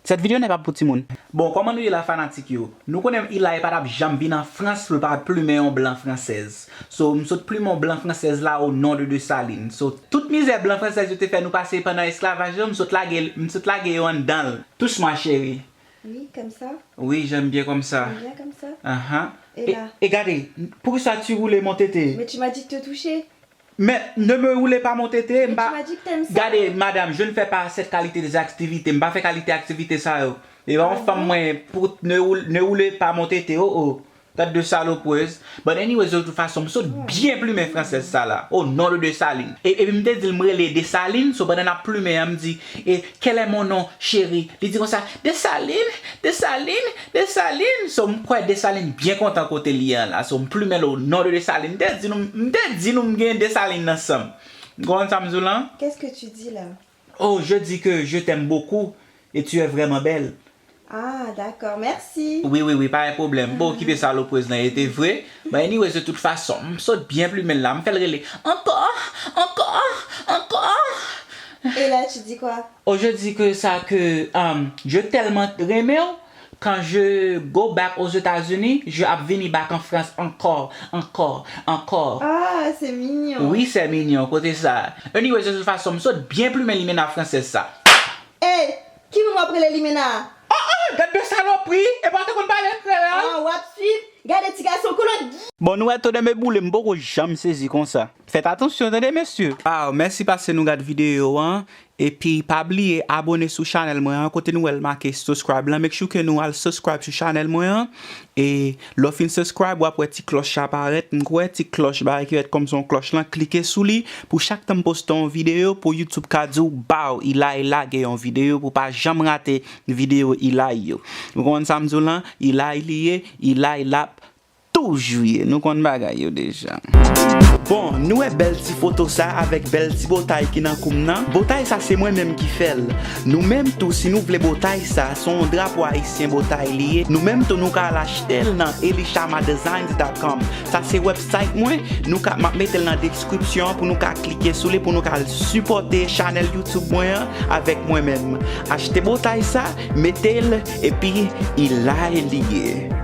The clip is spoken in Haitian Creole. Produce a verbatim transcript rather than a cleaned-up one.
Cette vidéo n'est pas pour timoun. Bon, kòman nou ye la, fanatik yo? Nou konnen Ilay pa t ap janm vin an Frans pou l pa plimen yon blan fransèz. So, m sot plimen yon blan fransèz la, au nom de Dessalines. So, tout mizè blan fransèz yo te fè nou pase pandan esklavaj yo, m sot lage, m sot lage yo anndan l. Touche mwa, cheri. Oui, comme ça. Oui, j'aime bien comme ça. Bien comme ça. Ahan. Et là? Et gade, pourquoi tu roules mon tété? Mais tu m'as dit de te toucher. Mais ne me roulez pas mon tété, m Mais pa. Tu m'as dit que t'aimes ça. Gade, madam, je ne fais pas cette qualité des activités. M pa fè kalite aktivite sa yo. E pa yon fanm mwen pou ne roule, ne roule pas mon tété, oh oh. Tèt de salopreuse. But anyways, de toute façon, m sot byen plimen fransèz sa la. Au nom de Dessalines. E, epi m te di l m rele Dessalines, so pandan n ap plimen an, m di, e, quel est mon nom, chéri? Li di konsa, Dessalines, Dessalines, Dessalines. So, m kwè Dessalines byen kontan kote li an la. So, m plimen l au nom de Dessalines. M te di nou, m te di nou m gen Dessalines nan san m. Ou konprann sa m di w lan? Qu'est-ce que tu dis là? Oh, je dis que je t'aime beaucoup et tu es vraiment belle. Ah, d'accord, merci. Wi, wi, wi, pa gen pwoblèm. Bon, okipe salopreuse lan, e te vre. But anyways, de toute façon, m sot byen plimen l la. M fè l rele. Ankò, ankò, ankò. Et là, tu dis quoi? Oh, je dis que ça, que um, je tèlman renmen w, quand je go back aux États-Unis, je ap vini back en France encore, encore, encore. Ah, c'est mignon. Wi, c'est mignon, kote sa. Anyways, de toute façon, m sot byen plimen limena fransèz sa. Hey, ki moun w ap rele limena? Oh, oh, gad de salopri, e pa te konn pale kreyòl. Ah, w ap swiv? Gade ti gason kolon. Bon, nou wè Todè me boule, m poko janm sezi konsa. Fèt atansyon, tande, mesye. Wow, mèsi paske nou gad videyo an. Epi, pa bliye abone sou chanèl mwen an, kote nou wè l make subscribe lan. Make sure ke nou al subscribe sou chanèl mwen an. E lè w fin subscribe, w ap wè ti klòch la parèt. M kwè ti klòch, bagay ki rèd kòm se yon klòch lan, klike sou li. Pou chak tan m poste yon videyo, pou YouTube ka di w, baw, Ilay lage yon videyo, pou w pa janm rate videyo Ilay yo. Ou konprann sa m di w lan? Ilay li ye, Ilay l ap toujou ye. Nou konn bagay yo deja. Bon, nou wè bèl ti foto sa avèk bèl ti botay ki nan kou m nan. Botay sa se mwen menm ki fè l. Nou menm tou, si nou vle botay sa, se yon drapo ayisyen botay li ye. Nou menm tou, nou ka al achte l nan elishamadesigns dot com. Sa se website mwen. Nou ka, m ap mete l nan deskripsyon an pou nou ka klike sou li, pou nou ka al sipòte chanèl YouTube mwen an avèk mwen menm. Achte botay sa, mete l, epi Ilay li ye.